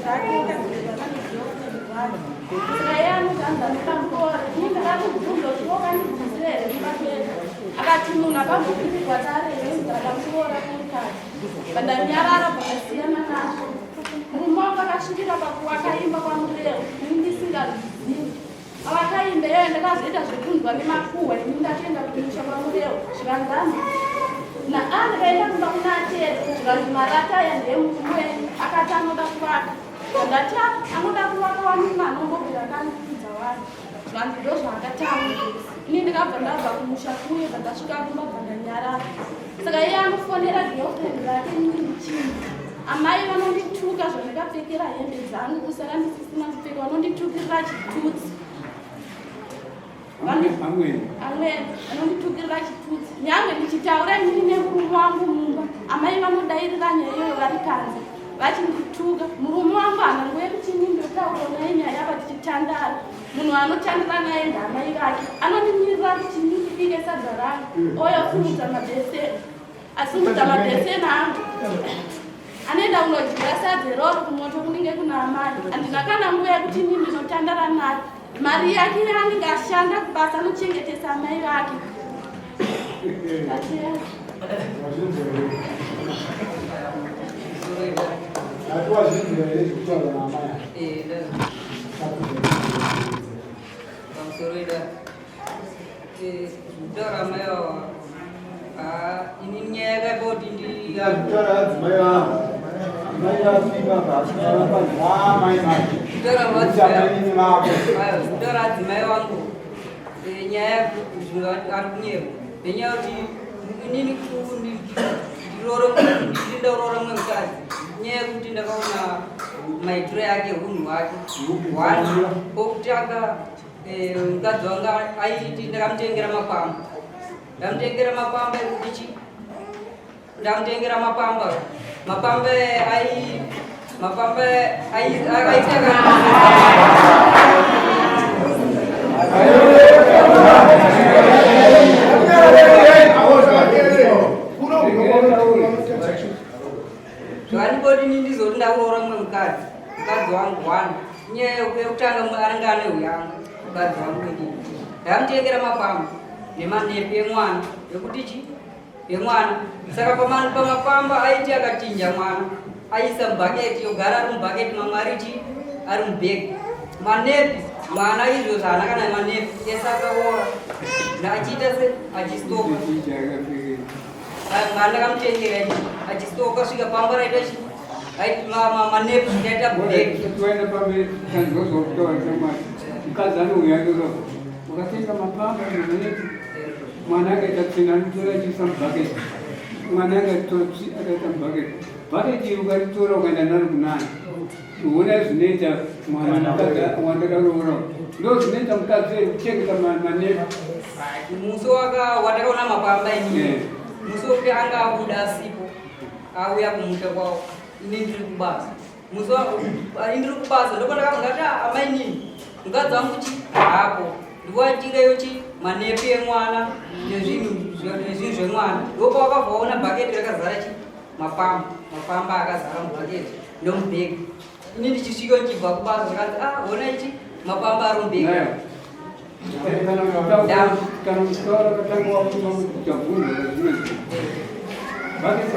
rake akadzokera pane girlfriend rake. Saka iye anoti anzi anoda muroora. Ini ndakamubvunza kuti wakandibvunzira here kumba kwedu. Akati munhu akambopindirwa dare here ndakamuroora kumukadzi. Vandanyarara vakasiyana nazvo. Murume wangu akasvikira pakuwaka imba kwaMurehwa ini ndisingazvizivi. Pavakaimba iyoyo ndakazoita zvekunzwa nemakuhwa ini ndatoenda kumusha kwaMurehwa zvikanzi naa ndakaenda kumba kuna atete zvikanzi marata aya ndeemurume wenyu akati anoda kuvaka. Ndati anoda kuvaka wani anombobvira akandiudza wani. Zvikanzi ndozvaakataura. Ini ndakabva ndabva kumusha kuye bva ndasvika kumba bva ndanyarara. Saka iye anofonera girlfriend rake ini ndichinzi amai vanondituka zvandakapfekera hembe dzangu kusara ndisisina kupfeka vanonditukirira chitutsi. Amweni. Amweni vanonditukirira chitutsi. Nyange ndichitaura inini nemurume wangu mumba, amai vanodairira nyaya iyoyo vari panze vachindituka. Murume wangu haana nguva yekuti inini ndotaura naye nyaya apa tichitandara. Munhu anotandara naye ndaamai vake. Anondimirira kuti inini ndibike sadza rangu ouya osimudza mabheseni. Asimudza mabheseni angu. Anoenda kunodya sadza iroro kumoto kunenge kuna amai. Handina kana nguva yekuti inini ndinotandara naye. Mari yake yaanenge ashanda kubasa anochengetesa amai vake. Pamusoro ida kutaura amai ava, ini nyaya yakaipa kuti ndikutaura adzimai vangu, amai vafika paamai vako. Kutaura adzimai vangu, nyaya zvinhu ari kunyeba nenyaya kuti inini ndindaroora mumwe mukadzi, nyaya yekuti ndakaona maitiro yake, unhu hwake. One, pokutanga mukadzi wangu aiti ndakamutengera mapamba, ndamutengera mapamba ekuti chi ndamutengera mapamba, mapamba ai mapamba aita zvandikoti ini ndizoti ndakuroora mumwe mukadzi. Mukadzi wangu, one, nyaya yekutanga anenge ane huyanga. Mukadzi wangu inini ndamutengera mapamba nemanepi emwana ekuti chi emwana. Saka pamapamba aiti akachinja mwana aisa mubhaketi yogara ari mubhaketi, mamwe ari chi ari mubhegi. Manepi mwana izvozvo haana kana manepi ese akaora achiita se achistoka mwana ndakamutengera achistoka svika pamba raita chi manepi zvikaita bhegi. Tuenda pamberi tanzozokutaura chamwari. Mukadzi anouya ndoro ukatenga mapamba nemanepi, mwana akaita tsvina anotora achiisa mubhaketi, mwana akatora akaita mubhaketi. Bhaketi iri ukaritora ukaenda naro kunani, ona zvinoita mwana mukadzi wandakaroora, ndo zvinoita mukadzi kuchengeta manepi. Musi wandakaona mapamba inini, musi wekuti anga abuda asipo, auya kumusha kwawo, ini ndiri kubasa. Musi ini ndiri kubasa, ndopandakabva ndati amai nini mukadzi wangu chi hapo ndiwatireyo chi manepi emwana nezvinhu zvemwana. Ndopawakabva waona bhaketi rakazara chi mapamba, mapamba akazara mubhaketi nomubhegi. Ini ndichisvika ndichibva kubasa zvakanzi, ah, ona ichi mapamba ari mubhegi. Kana muchitaura katanga wafunga kuti chabvunza zvimwe zvinhu. Bhaketi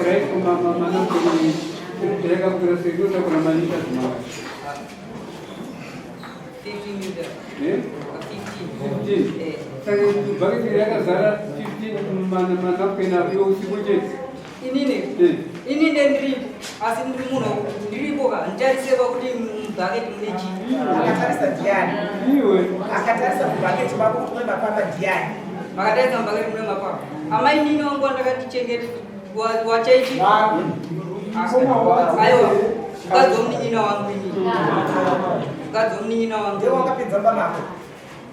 raikumanapeni rakakura sei? Rinotakura malita zvimangani? 15 liter. Eh? 15. 15. Saka bhaketi rakazara 15 manapeni apo usiku chete? Inini ini ndendiripo, asi ndiri munhu ndiripo ka nditariseba kuti mubhaketi mune chii. Akatarisa ndiani? Iwe. Akatarisa mubhaketi mako kuti mune mapamba ndiani? Makatarisa mubhaketi mune mapamba amai nini wangu wandakatichengeta wachaichi. Aiwa, mukadzi womunin'ina wangu inini, mukadzi womunin'ina wangu. Ndiwe wakapinza mumba mako?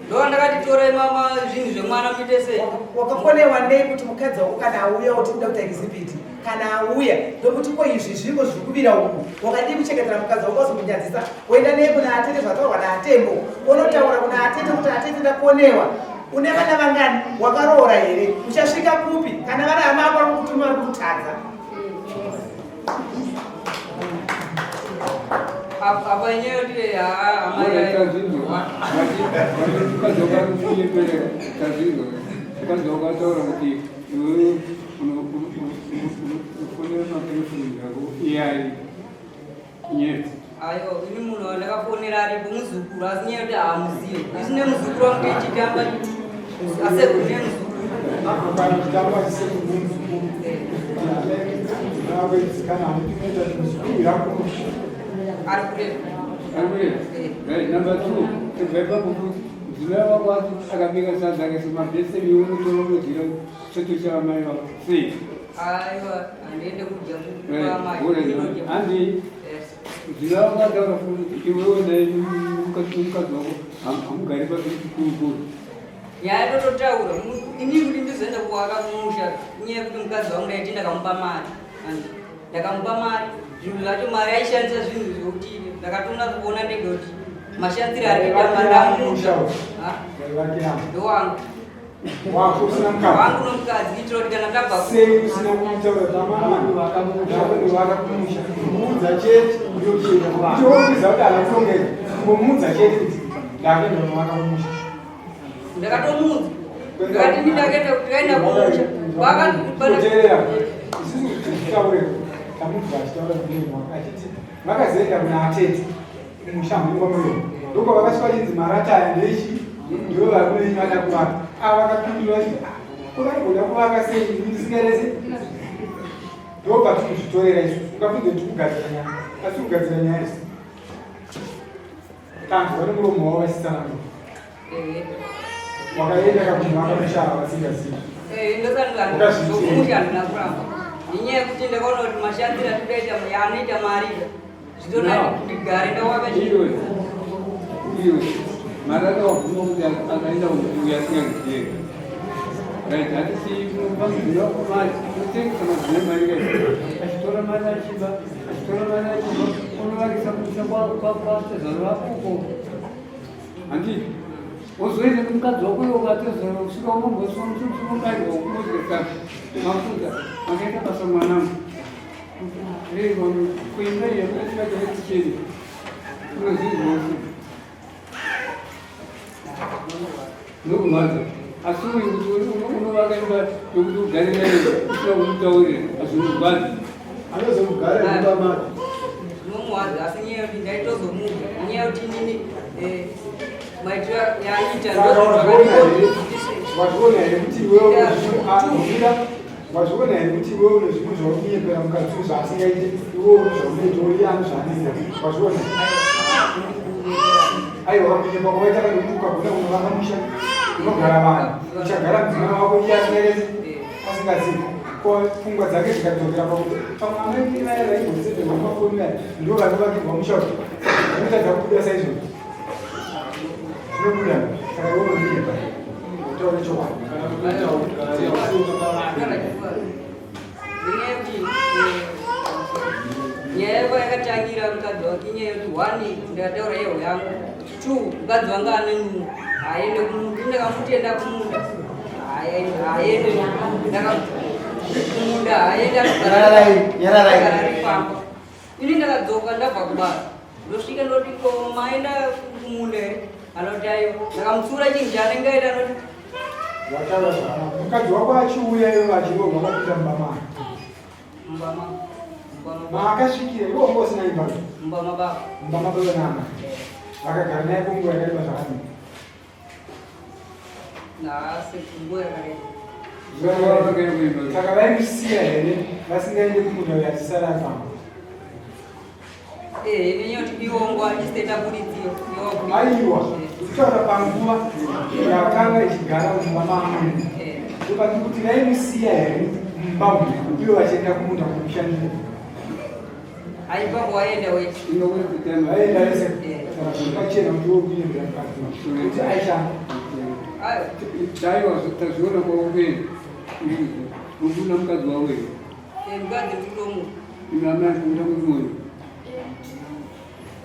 Ndo ndakati torai mama zvinhu zvemwana muite sei. Wakakonewa nei kuti mukadzi wako kana auya uti kuda kuita exhibit, kana auya ndokuti ko izvi zviriko zviri kubira uku, wakadii kuchengetera mukadzi wako? Wazomunyadzisa, woenda nei kuna atete? Zvataurwa naatembo, unotaura kuna atete kuti atete ndakonewa. Une vana vangani? Wakaroora here? Uchasvika kupi kana vari hama ako vari kukutuma vari kukutadza? Apa inyaya yekuti tazvinzwa mukadzi wakakunyepera, tazvinzwa mukadzi wakataura kuti iwewe unofonera magirlfriend ako iyai nyepo. Ayo, ini munhu wandakafonera aripo muzukuru, asi nyaya yekuti haamuzivi. Isu nemuzukuru wangu tichitamba asekuru nemuzukuru. Kana chitamba chisekuru nemuzukuru, muzukuru yakumusha. Ari kureva. Ari kureva. Right, number two, tibva ipapo mudzimai wako akabika sadza akaisa mabheseni, iwe unotora unodyira choto chavamai vako sei? Aiwa, handiende kudya kwamai. Handi mudzimai wako ataura futi kuti iwewe naye mukadzi wako hamugari pakurukuru. Nyaya tototaura ini kuti ndizoenda kuwaka kumusha, inyaya yekuti mukadzi wangu ndaiti ndakamupa mari. Ndakamupa mari, zvinhu zvacho mari aishandisa zvinhu zvekuti ndakatoona kuona ndega kuti mashandiro ari kuita mari ndamuudza. Ndowangu. Wako usina mukadzi? Wangu nomukadzi, kuitira kuti kana tabva Sei usina kumutaura pamama vakakumusha? Muudza chete ndochena kuti wokuziva kuti haana kurongeka, kungomuudza chete kuti ndakuenda kunovaka kumusha. Ndakatomuudza, ndakati ndakaenda tikaenda kumusha. Kuteerera isusu kuti titaure, tamubva achitaura kudini achiti vakazoenda kuna atete kumusha mhingwa moyo, ndokwa vakasvika chinzi marata aya ndechi ndivo vari kunenyi vada kuvaka. Ava vakapindura vachiti ko varikuda kuvaka sei ini ndisingarese? Ndobva tikuzvitorera isusu, ungafunze tikugadzira nyaya, asi kugadzira nyaya isi tanzwa nemuromo wavo vachitsanangura. Wakaenda kakunhu akamushara vasingazivi. Ndosandomusha handina kuramba, nenyaya yekuti ndakaona kuti mashandiro atikuita yaanoita mari zvitonani ndigare ndawaka. Iwe iwe, marata wabvuma kuti akaenda uya asingazivi. Right, hatisi mudzimai wako mari, unotengesa madzimai mari kai, achitora mari achiba, achitora mari achiba, unovakisa musha kwatezvaro vako uko, handii? Wozoenda nemukadzi wako iwe ukatezvaro kusvika unombomubairwa ukunodya mafuta. Makaita basa mwanangu. Kuimba iyo asingatoeticheni unozvinzwa usi nokumwadza, asi uyu kuti unovaka imba yokuti ugare naye usina kumutaurira hazvinorwadzi. Anozomugara mumba make. Zvinomuwadza, asi nyaya yekuti ndaitozomuda, nyaya yekuti inini maitiro yaaiita. Saka wazviona here, wazviona here kuti iwewe unozvira, wazviona here kuti iwewe une zvimwe zvauri kunyepera mukadzi uyu zvaasingaiti, iwewe une zvaunoita, iye ane zvaanoita? Wazviona? Aiwa, kunyepa kwawaita kana kuti ukagona kunovaka musha unogara vanhu, uchagara mudzimai wako iye asingaiti, asingazivi. Ko pfungwa dzake dzikadzokera pakuti pamwe amai vaya vaigosedzerwa mafoni vaya ndo vanovakirwa musha uyu, zvinotadza kubuda saizvozvo? Zvinobuda. Saka iwe unonyepa, utaure chokwadi. Nenyaya yekuti nyaya yako yakatangira mukadzi wake, inyaya yekuti one, ndakataura yeho yangu, two, mukadzi wangu ane nungo, haaende kumunda. Ndakamutenda kumunda, haaende kumunda, haaende. Nyararai, nyararai. Ari pamba. Ini ndakadzoka ndabva kubasa, ndosvika ndoti, "Ko maenda kumunda here?" Anoti, "Aiwa." Ndakamutsura chinhu chaanenge aita, anoti Wataura zvakanaka. Mukadzi wako achiuya iwe achirohwa, wakapinda mumba make? Mumba Maakasvikira iwe wanga usina imba? Mumba mababa. Mumba mababa naamai vakagara naye kwenguva yakareba zvakadini? Nhasi nguva yakareba. Saka vaimusiya here vasingaende kumunda uyo achisara ari pamba? Nenyaya yekuti iwongwa istate aburidziyo. Aiwa, kutaura panguva yakanga ichigara mumba maamwene, ndopati kuti vaimusiya here mumba umu ivo vachienda kumunda kumushandira? Aipapo waenda wese. Vaenda vese. Saka zviri pachena kuti iwe kunyembera mukadzi kuti aishanda. Ayo. Daiwa tazviona kwaupeni mukuna mukadzi wako here? Mukadzi ndikutomu. Imi amai kuda mumoyo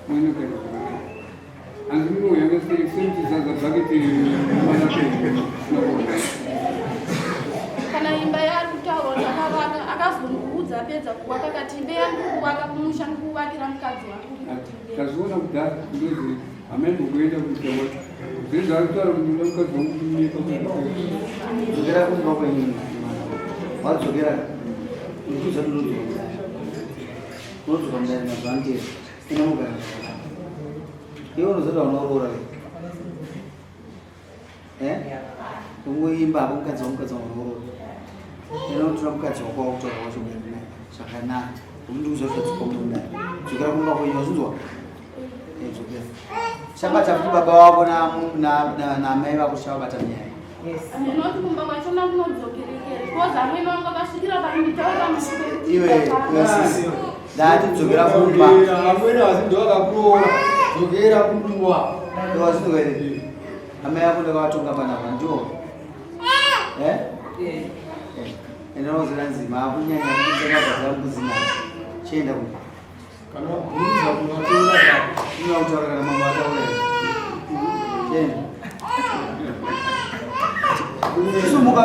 mwenogara zvakanaka, hanzi mimoyo yanga semuchizaza bhaketi manapeni. Kana imba yaari kutaura kuti akavaka, akazondiudza. Apedza apedza kuvaka akati imba yangu kuvaka kumusha ndikuvakira mukadzi wangu ndikuti imba. Tazviona kudhara ndozi hameno kuenda kuita wacho. Zvinhu zvaakutaura kuti ndoda mukadzi wangu kunyepa. Dzokera kumba kwenyu mwana. Wadzokera ndikuza ndinodzoka mudare. Unodzoka mudare mazuva anotevera. Inomugara zvakanaka. Iwe unozoda unoroora here? Eh? Ungoimba hapo mukadzi wangu mukadzi wangu unoroora. Ena unotora mukadzi wako wakutaura wacho kugara naye zvakanaka. Ndikuza zvadzokwa mudare. Dzokera kumba kwenyu wazvinzwa? Eh, dzokera. Chabata futi baba wako naamai vako chavabata nyaya. Ndinoti kumba kwachona kunodzokerekere kozi amwene wangu akasvikira pakunditaura mushure Iwe, iwe sisi. Ndati dzokera kumba. Amwene asi ndovakakuroora. Dzokera kumba. Wazvinzwa here? Amai ako ndakavatonga panapa ndiwo. Eh? Eh. Eh. Enda unozora nzima akunyanya kuita mabhadhara mbudzi nayo. Chienda kumba. Kana wabvunza kuvatora Inoda kutaura kana mambo ataura here? Chienda. Sumuka.